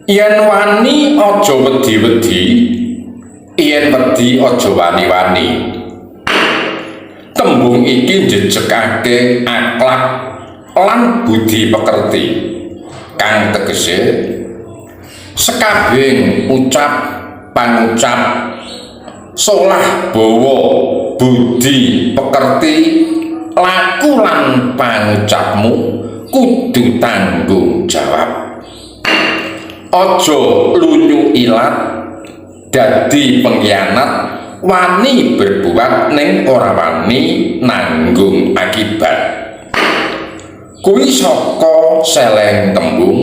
Yen wani aja wedi-wedi, yen wedi aja wani-wani. Tembung iki njejegake akhlak lan budi pekerti kang tegese sekabehing ucap pangucap solah bawa budi pekerti, laku lan pangucapmu kudu tanggung jawab. Aja lunyu ilat dadi pengkhianat, wani berbuat ning ora wani nanggung akibat. Kuwi saka seleng tembung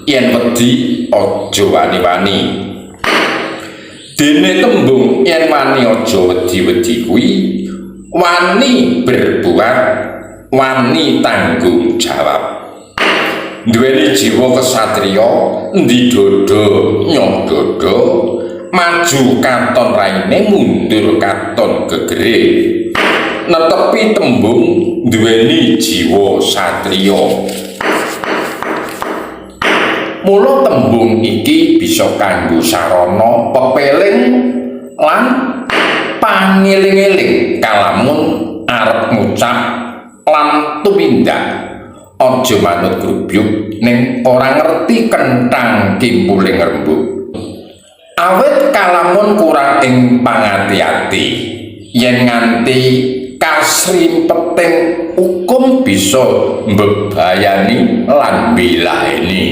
yen wedi aja wani-wani. Dene tembung yen wani aja wedi-wedi kuwi wani berbuat, wani tanggung jawab. Duweni jiwa kesatriya, endi dodo nyoh dodo, maju katon raine, mundur katon gegere. Netepi tembung duweni jiwa satriya. Mula tembung iki bisa kanggo sarana pepeling lan pangeling-eling kalamun arep ngucap lan tumindak. Aja manut grubyuk ning ora ngerti kenthang kimpuling rembug. Awit kalamun kurang ing pangati-ati, yen nganti kasrimpeting hukum bisa mbebayani lan mbilaheni.